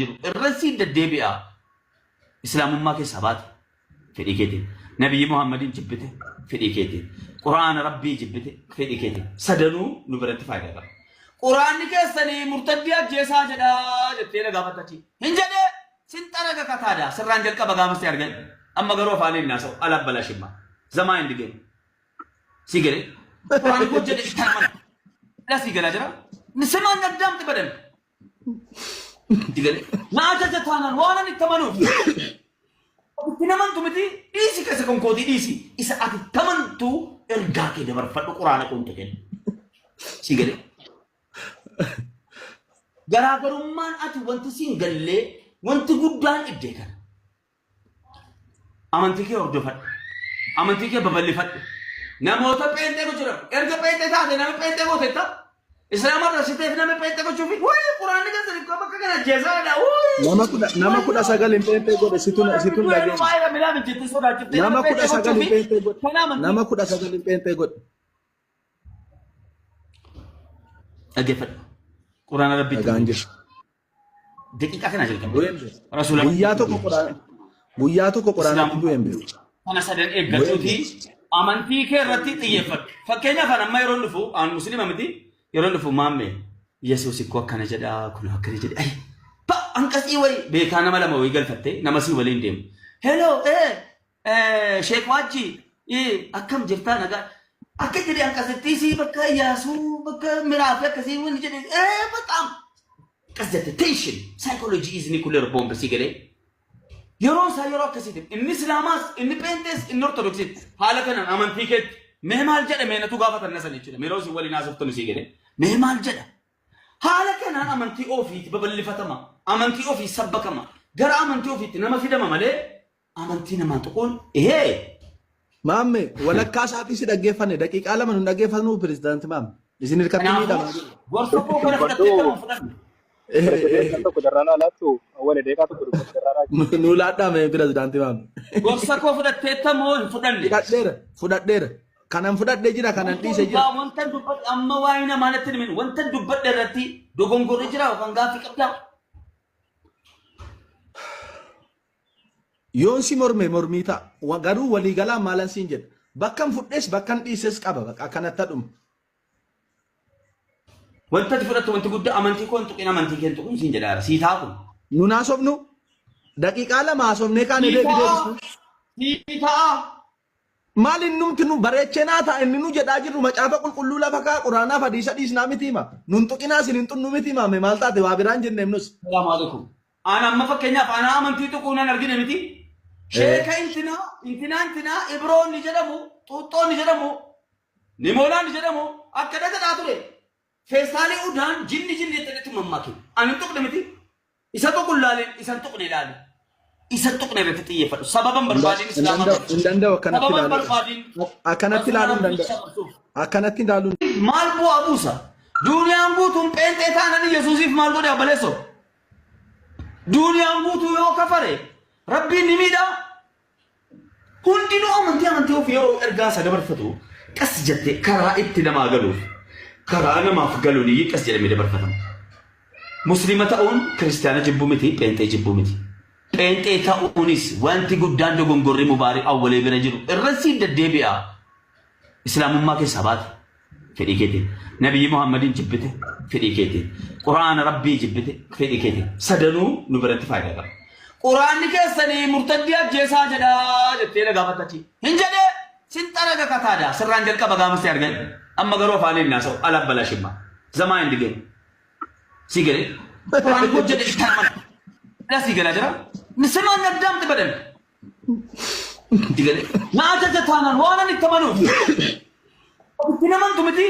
jiru irra sii deddeebi'a. Islaamummaa keessaa baate fedhii keetiin. Nabiyyi Muhammadiin jibbite fedhii keetiin. Quraana Rabbii jibbite fedhii keetiin. Sadanuu nu biratti faayidaa qaba. Quraanni keessanii murtaddii ajjeesaa jedha jettee na gaafatta achi. Hin jedhee sin xaraga kataada sirraan jalqaba gaafa si argan. Amma garuu afaaniin naasa'u ala balashimma. Zamaa hin digeen. Si galee. Quraanni koo jedhe itti amana. Dha si galaa jira. Simaan addaamti badan. Si galee. Na ajaja taanaan waan ani itti amanuuf. Itti namantu miti dhiisi keessa kan kootii dhiisi. Isa ati itti amantu ergaa kee dabarfadhu quraana koo hin tuqin. Si galee. Garaagarummaan ati wanti siin gallee wanti guddaan iddee kana. Amantii kee hordofadhu. Amantii kee babal'ifadhu. Namoota pheenxee gochuudhaaf erga pheenxee taate nama pheenxee gootetta. Islaama irra siteef nama pheenxee gochuufi wayii quraanni keessa dhiqqoo bakka kana jeesaadha. Nama 19 hin pheenxee godhe situn dhageenya. Waa'ee milaan jettee sodaachiftee Nama 19 hin pheenxee godhe. Kana amantii Nama 19 hin pheenxee godhe. Dhaggeeffadhu. Quraana Rabbiitti. Dhagaan jiru. Daqiiqaa kana jalqabde. Bu'een beeku. Rasuula Guyyaa tokko quraana guyyaa tokko quraanatti bu'een beeku. Kana sadan eeggachuuti amantii kee irratti xiyyeeffadhu. Fakkeenyaaf an amma yeroon dhufu an musliima miti yeroon dhufu maamme Yesuus ikkoo akkana jedha kun akkana jedhe ay ba hanqasii wayi beekaa nama lama wayii galfatte nama sii waliin deemu. Hello ee sheek waajji akkam jirtaa nagaa akka jedhe hanqasittii sii bakka Iyaasuu bakka miraafi akkasii wani jedhe ee baqaam akkas jette tension psychology is nuclear bomb sii galee. Yeroon isaa yeroo akkasiiti. Inni Islaamaas, inni Pheenxees, inni Ortodoksiis haala kanaan amantii keetti mee maal jedha mee natu gaafatan na san jechuudha. Yeroo isin waliin haasoftan isii galee mee maal jedha. Haala kanaan amantii ofiitti babal'ifatama. Amantii ofii sabbakama. Gara amantii ofiitti nama fidama malee amantii namaa tuquun ehee. Maamme walakkaa isaatii si dhaggeeffanne daqiiqaa 2 nu dhaggeeffannu pirezidaanti Maamme. Isin hirkatti Kanaafuu miidhamaa jiru. gorsa koo kana fudhattee Dubbadhu kama fudhanne. pirezidaantiin tokko darraa laattu awwal deeqaa tokko dubbatu darraa laattu. Nu laadhaa pirezidaanti Maamme. Gorsa koo fudhattee tamoo hin fudhanne. Fudhadheera fudhadheera. Kanan fudhadhe jira kanan dhiise jira. Wanta dubbadhe amma waa'ee namaa natti himin wanta dubbadhe irratti dogongorri jira yookaan gaaffii qabdaa. Yoon si morme mormii ta'a. Garuu waliigalaan maalan siin jedha. Bakkan fudhes bakkan dhiises qaba. Bakka akkanatti dhuma. Wanta ati fudhattu wanti guddaa amantii koo hin tuqin amantii kee hin tuqin siin jedhaara. Sii ta'a kun. Nun haasofnu daqiiqaa 2 haasofnee kaane Sii deebii ta'a. deebisnu. Sii ta'a. Maal innumti nu bareechee naa ta'a inni nu jedhaa jirru macaafa qulqulluu lafa kaa quraanaaf hadiisa dhiisnaa miti hima. Nun tuqinaa isin hin xunnu miti hima mee maal taate waa biraan jenneem nus. Salaamu alaikum. Ana amma fakkeenyaaf ana amantii tuquu nan argine miti. Sheeka intinaa intinaa intinaa ibroon ni jedhamu xuuxxoon ni jedhamu nimoonaan ni jedhamu akka dhagadaa ture. Feestaalii udaan jinni jinni jettanitti mammaake. Ani hin tuqne miti. Isa tuqu hin laalin, isa hin tuqne ilaali. Isa hin tuqne irratti xiyyeeffadhu. Sababa hin barbaadin Hin islaama danda'u hin danda'u akkanatti Sababa hin ilaaluu. barbaadin Akkanatti rasuula ilaaluu hin Rabbii danda'u. dabarsuuf. Akkanatti ilaaluu Maal bu'aa buusa? Duuniyaan guutuun pheenxee taanan Yesuusiif maal godhe abbaleessoo? Duuniyaan guutuu yoo kafare Rabbiin ni miidhaa? Hundinuu amantii amantii ofii yeroo ergaa isaa dabarfatu qas jettee karaa itti namaa galuuf karaa namaaf galuun iyyuu qas jedhamee dabarfatama. Musliima ta'uun kiristaana jibbuu miti, pheenxee jibbuu miti. Pheenxee ta'uunis wanti guddaan dogongorri mubaarii awwalee bira jiru irra siin deddeebi'a. Islaamummaa keessaa baate fedhii keetiin. Nabiyyi Muhammadiin jibbite fedhii keetiin. Quraana Rabbii jibbite fedhii keetiin. Sadanuu nu biratti faayidaa qaba. Quraanni keessanii murtaddii ajjeesaa jedha jettee na gaafatta achi. Hin jedhee sin xaraga kataada sirraan jalqaba gaafa si argan. Amma garuu afaaniin hin haasa'u ala balashimma. Zamaa hin digeen. Si galee. Quraanni koo jedhe itti amana. Dha si galaa jira. Simaan addaamti badan. Si galee. Na ajaja taanaan waan ani itti amanuuf. Itti namantu miti.